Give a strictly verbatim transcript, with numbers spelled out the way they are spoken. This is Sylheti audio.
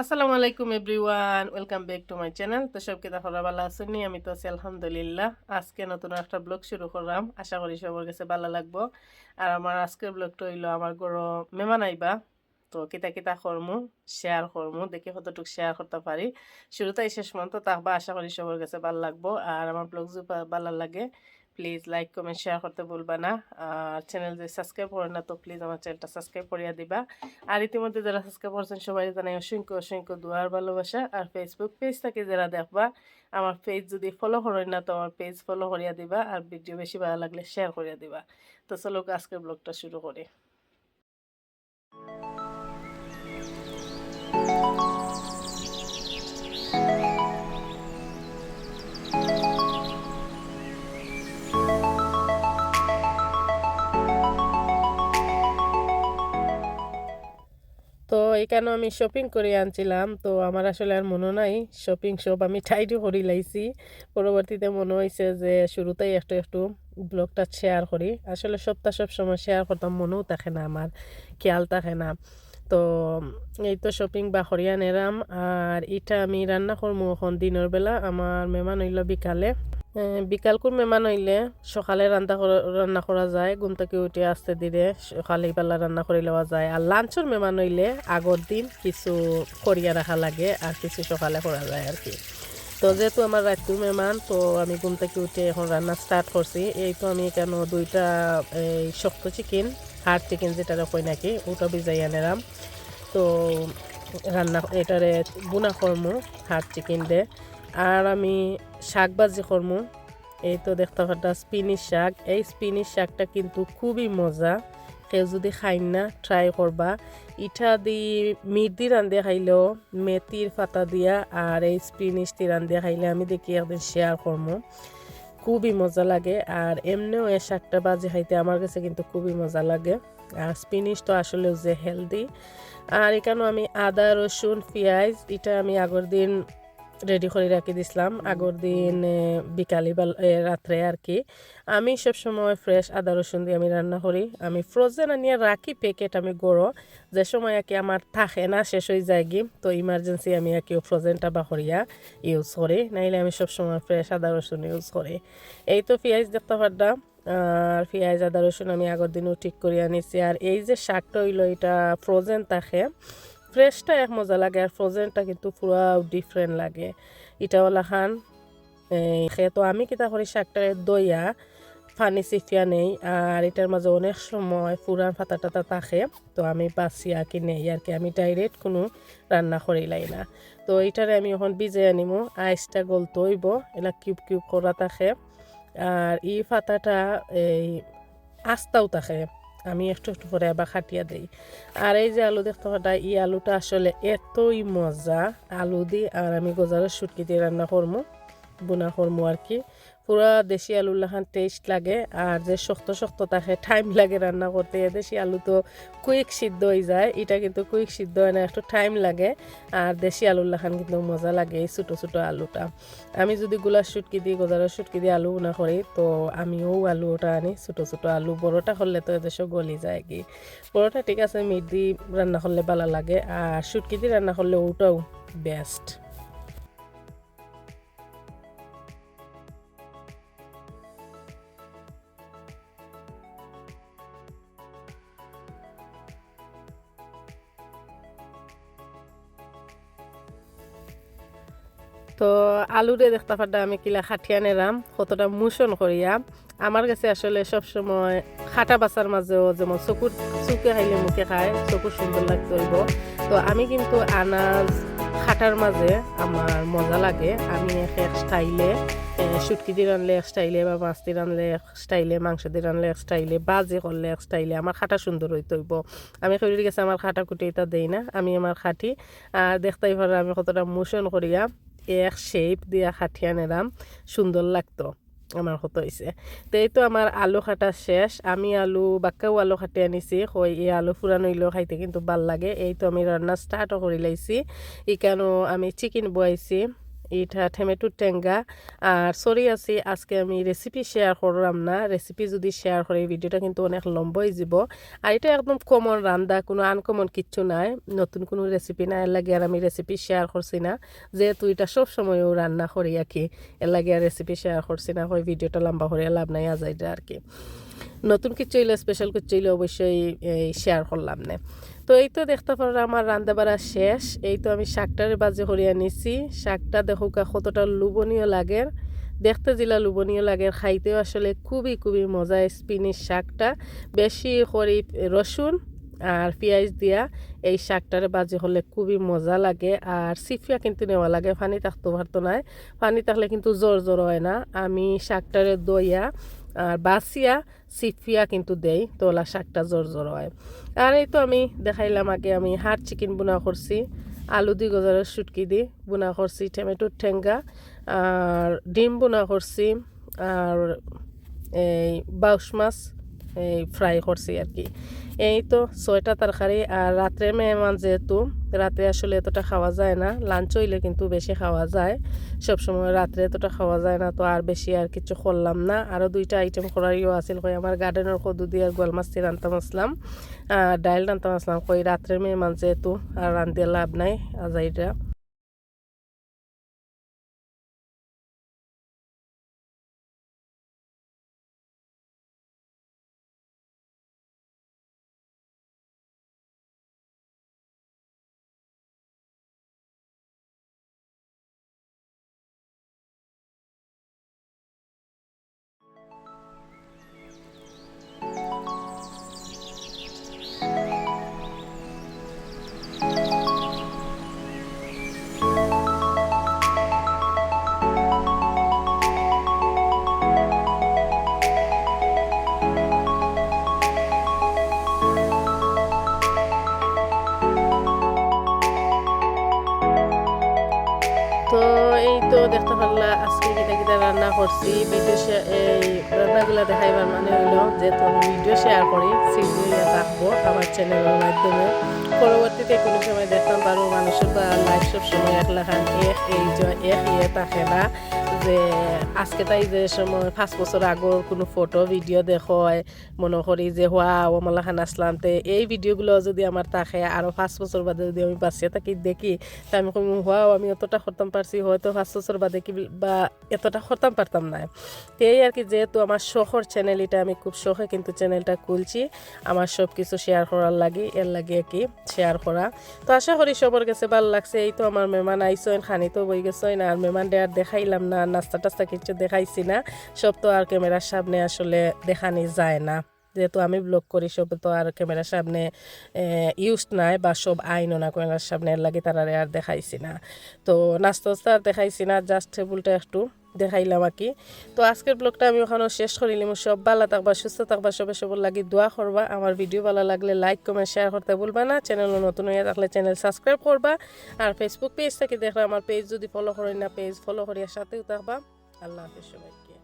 আসসালামু আলাইকুম everyone, welcome back to my channel। তো সব কিতা খবর, ভালা আছইন নি? আমি তো আছি আলহামদুলিল্লাহ। আজকে নতুন একটা ব্লগ শুরু করলাম, আশা করি সবার কাছে ভালা লাগবো। আর আমার আজকের ব্লগটা অইলো আমার ঘরো মেহমান আইবা, তো কিতা কিতা করমু শেয়ার করমু, দেখি কতটুক শেয়ার করতা পারি। শুরুতে শেষ পর্যন্ত থাকবা, আশা করি সবার কাছে ভালা লাগবো। আর আমার ব্লগ যদি ভা-, ভালা লাগে, প্লিজ লাইক, কমেন্ট, শেয়ার করতে ভুলবা না। আর চ্যানেল যদি সাবস্ক্রাইব করইন না, তো প্লিজ আমার চ্যানেলটা সাবস্ক্রাইব করিয়া দিবা। আর ইতিমধ্যে যারা সাবস্ক্রাইব করছইন, সবাইরে জানাই অসংখ্য অসংখ্য দোয়ার ভালোবাসা। আর Facebook পেজ থাকি যারা দেখবা, আমার পেজ যদি ফলো করইন না, তো আমার পেজ ফলো করিয়া দিবা। আর ভিডিও বেশি ভালা লাগলে শেয়ার করিয়া দিবা। তো চলো, আজকের ব্লগটা শুরু করি। তো এখানো আমি শপিং করি আনছিলাম, তো আমার আসলে আর মনো নাই, শপিং সব আমি টাইডি করি লাইছি। পরবর্তীতে মনো অইছে যে শুরুতেই একটু একটু ব্লগটা শেয়ার করি। আসলে সবটা সব সময় শেয়ার করতাম মনেও থাকে না আমার, খেয়াল থাকে না। তো এই তো শপিং বা করিয়া নেরাম, আর ইটা আমি রান্না করমু এখন দিনর বেলা। আমার মেহমান অইলো বিকালে। এ, বিকালকুর মেহমান অইলে সকালে রান্না করা, রান্না করা যায়, ঘুম থাকি উঠি আস্তে ধীরে সকালে বেলা রান্না করি লওয়া যায়। আর লাঞ্চর মেহমান অইলে আগর দিন কিছু করিয়া রাখা লাগে, আর কিছু সকালে করা যায় আর কি। তো যেহেতু আমার রাইতকুর মেহমান, তো আমি ঘুম থাকি উঠি এখন রান্না স্টার্ট করছি। এই তো আমি এখানো দুইটা এই শক্ত চিকেন, হাড় চিকেন যেটারে কই নাকি, ওটা ভিজাইয়া নেরাম। তো রান্না এটারে বুনা করমু হাড় চিকেন দে। আর আমি শাক ভাজি করমু। এই তো দেখতা পাররা স্পিনিশ শাক। এই স্পিনিশ শাকটা কিন্তু খুবই মজা। কেউ যদি খাইন না, ট্রাই করবা। ইটা দি মিট দি রান্ধে খাইলেও, মেথির পাতা দিয়া আর এই স্পিনিশ দি রান্ধে খাইলে আমি দেখি একদিন শেয়ার করমু। খুবই মজা লাগে। আর এমনেও এই শাকটা ভাজি খাইতে আমার কাছে কিন্তু খুবই মজা লাগে। আর স্পিনিশ তো আসলেও যে হেলদি। আর এখানো আমি আদা, রসুন, পিয়াইজ, ইটা আমি আগর দিন রেডি করি রাখি দিছলাম। আগর দিন, এ, বিকালে বেল-, এ, রাত্রে আর কি। আমি সব সময় ফ্রেশ আদা রসুন দি আমি রান্না করি। আমি ফ্রোজেন আনিয়া রাখি প্যাকেট আমি ঘরো। যে সময় আর কি আমার থাকে না, শেষ অই যায়গি, তো ইমার্জেন্সি আমি আর কি ফ্রোজেনটা বার করিয়া ইউজ করি, নাইলে আমি সব সময় ফ্রেশ আদা রসুন ইউজ করি। এই তো পিয়াইজ দেখতা পাররা, আর পিয়াইজ, আদা, রসুন আমি আগর দিনও ঠিক করি আনিছি। আর এই যে শাকটা অইলো, ইটা ফ্রোজেন থাকে, ফ্রেশটা এক মজা লাগে, আর ফ্রোজেনটা কিন্তু পুরা ডিফারেন্ট লাগে। ইটা অলাখান, এই, খে-, তো আমি কিতা করি, শাকটা ধইয়া পানি ছিটিয়া নেই, আর ইটার মাঝে অনেক সময় পুরান পাতা টাতা থাকে, তো আমি বাছিয়া কি নেই আর কি, আমি ডাইরেক্ট কুনু রান্না করিলাই না। তো ইটারে আমি এখন ভিজাইয়া নিমু, আইসটা গলতে অইবো, এলা কিউব কিউব করা থাকে। আর ই পাতাটা এই আস্তাও থাকে, আমি একটু একটু করে আবার কাটিয়া দেই। আর এই যে আলু দেখতা পাররা, ই আলুটা আসলে এতই মজা আলু দি। আর আমি গজারর শুটকি দি রান্না করমু, বুনা করমু আর কি। পুরা দেশি আলুর লাখান টেস্ট লাগে। আর যে শক্ত শক্ত থাকে, টাইম লাগে রান্না করতে। এ দেশি আলু তো কুইক সিদ্ধ অই যায়, ইটা কিন্তু কুইক সিদ্ধ অয় না, একটু টাইম লাগে। আর দেশি আলুর লাখান কিন্তু মজা লাগে এই ছোট ছোট আলুটা। আমি যদি গুলার শুটকি দি, গজারর শুটকি দি আলু বুনা করি, তো আমি অউ আলু ওটা আনি, ছোট ছোট আলু। বড়টা করলে তো এদেশো গলি যায়গি। বড়টা ঠিক আছে, মিট দি রান্না করলে ভালা লাগে, আর শুটকি দি রান্না করলে ওটাও বেস্ট। তো আলুরে দেখতা পাররা আমি কিলা কাটিয়া নেরাম, কতটা মোশন করিয়া। আমার কাছে আসলে সব সময় কাটা বাছার মাঝেও যেমন চকুর, চুকে খাইলে মুখে খায়, চকুর সুন্দর লাগতে অইবো। তো আমি কিন্তু আনাজ কাটার মাঝে আমার মজা লাগে। আমি এক এক স্টাইলে, এ, শুটকি দি রানলে এক স্টাইলে, বা মাছ দি রানলে এক স্টাইলে, মাংস দি রানলে এক স্টাইলে, ভাজি করলে এক স্টাইলে, আমার কাটা সুন্দর অইতে অইবো। আমি কেউরির গেছে আমার কাটাকুটি ইতা দেই না, আমি আমার কাটি। আর দেখতাই পাররা আমি কতটা মোশন করিয়া এক শেপ দিয়া কাটিয়া নেরাম, সুন্দর লাগতো। আমার কত অইছে। তো এই তো আমার আলু কাটা শেষ। আমি আলু, বাক্কাও আলু কাটিয়া নিছি, কই এই আলু ফুরান অইলেও খাইতে কিন্তু ভালা লাগে। এই তো আমি রান্না স্টার্টও করি লাইছি। ইকানো আমি চিকেন বওয়াইছি, ইটা টমেটোর টেঙ্গা। আর সরি আছি, আজকে আমি রেসিপি শেয়ার করলাম না। রেসিপি যদি শেয়ার করি, ভিডিওটা কিন্তু অনেক লম্বা অই যাব। আর ইটা একদম কমন রান্দা, কোনো আনকমন কিচ্ছু নাই, নতুন কোনো রেসিপি নাই, এর লাগি আর আমি রেসিপি শেয়ার করছি না। যেহেতু ইটা সব সময়ও রান্না করি আর কি, এর লাগি আর রেসিপি শেয়ার করছি না, কই ভিডিওটা লম্বা করি লাভ নাই আজাইরা আর কি। নতুন কিছু অইলে, স্পেশাল কিছু অইলে অবশ্যই এই শেয়ার করলাম নে। তো এই তো দেখতা পাররা আমার রান্দা বাড়া শেষ। এই তো আমি শাকটারে বাজি করিয়া নিছি। শাকটা দেখউক্কা কতটা লোভনীয় লাগের, দেখতে যেলা লোভনীয় লাগের, খাইতেও আসলে খুবই খুবই মজা। স্পিনিশ শাকটা বেশি করি রসুন আর পিয়াইজ দিয়া এই শাকটারে বাজি করলে খুবই মজা লাগে। আর ছিফিয়া কিন্তু নেওয়া লাগে, পানি থাকতো পারতো নায়, পানি থাকলে কিন্তু জর জর অয় না। আমি শাকটারে ধইয়া আর বাছিয়া ছিফিয়া কিন্তু দেই, তো অলা শাকটা জর জর অয়। আর এই তো আমি দেখাইলাম আগে, আমি হাড় চিকেন বুনা করছি, আলু দি, গজারর শুটকি দি বুনা করছি, টমেটোর টেঙ্গা আর ডিম বুনা করছি, আর এই বাউশ মাছ এই ফ্রাই করছি আর কি। এই তো ছয়টা তরকারি। আর রাত্রে মেহমান যেহেতু, রাত্রে আসলে এতটা খাওয়া যায় না, লাঞ্চ অইলে কিন্তু বেশি খাওয়া যায়, সবসময় রাত্রে এতটা খাওয়া যায় না। তো আর বেশি আর কিছু করলাম না। আরও দুইটা আইটেম করারও আছিল, কই আমার গার্ডেনর কদু দিয়া গোয়াল মাছ দি রানতাম আছলাম, আর ডাইল রানতাম আছলাম। কই রাত্রে মেহমান যেহেতু, আর রান্দিয়া লাভ নাই আজাইরা। তো এই তো দেখতা পারলা আজকে কিতা কিতা রান্না করছি। ভিডিও শে-, এই রান্নাগুলা দেখাইবার মানে অইলো যেহেতু আমি ভিডিও শেয়ার করি, স্মৃতি অইয়া থাকবো আমার চ্যানেলর মাধ্যমে। পরবর্তীতে কোনো সময় দেখতাম পারো মানুষর বা লাইফ সব সময় এক লাখান, এক এই যে এক ইয়ে থাকে না। যে আজকে তাই যে সময় পাঁচ বছর আগর কোনো ফটো ভিডিও দেখো, মনে করি যে, "ওয়াও, আমার লাখান আছলাম।" তে এই ভিডিওগুলো যদি আমার থাকে, আরও পাঁচ বছর বাদে যদি আমি বাঁচিয়া থাকি, দেখি, তে আমি কইমু, "ওয়াও, আমি অতটা করতাম পারছি, হয়তো পাঁচ বছর বাদে কি বা এতটা করতাম পারতাম না।" তে এই আর কি, যেহেতু আমার শখর চ্যানেল, এটা আমি খুব শখে কিন্তু চ্যানেলটা খুলছি, আমার সব কিছু শেয়ার করার লাগি, এর লাগি আর কি শেয়ার করা। তো আশা করি সবর গেছে ভালা লাগছে। এই তো আমার মেহমান আইছইন, খানিত বই গেছইন, আর মেহমানরে আর দেখাইলাম না, নাস্তা টাস্তা কিচ্ছু দেখাইছি না। সব তো আর ক্যামেরার সামনে আসলে দেখানি যায় না, যেহেতু আমি ব্লগ করি, সব তো আর ক্যামেরার সামনে, এ, ইউজ নাই বা সব আইনও না ক্যামেরার সামনে, এর লাগি তারারে আর দেখাইছি না। তো নাস্তা টাস্তা আর দেখাইছি না, জাস্ট টেবুলটা একটু দেখাইলাম আর কি। তো আজকের ব্লগটা আমি ওখানে শেষ করিলিমু। সব ভালা থাকবা, সুস্থ থাকবা, সবে সবর লাগি দোয়া করবা। আমার ভিডিও ভালা লাগলে লাইক, কমেন্ট, শেয়ার করতে ভুলবা না। চ্যানেল নতুন অইয়া থাকলে চ্যানেল সাবস্ক্রাইব করবা। আর Facebook পেজ থাকি দেখরা, আমার পেজ যদি ফলো করইন না, পেজ ফলো করিয়া সাথেও থাকবা। আল্লাহ হাফেজ সবাইকে।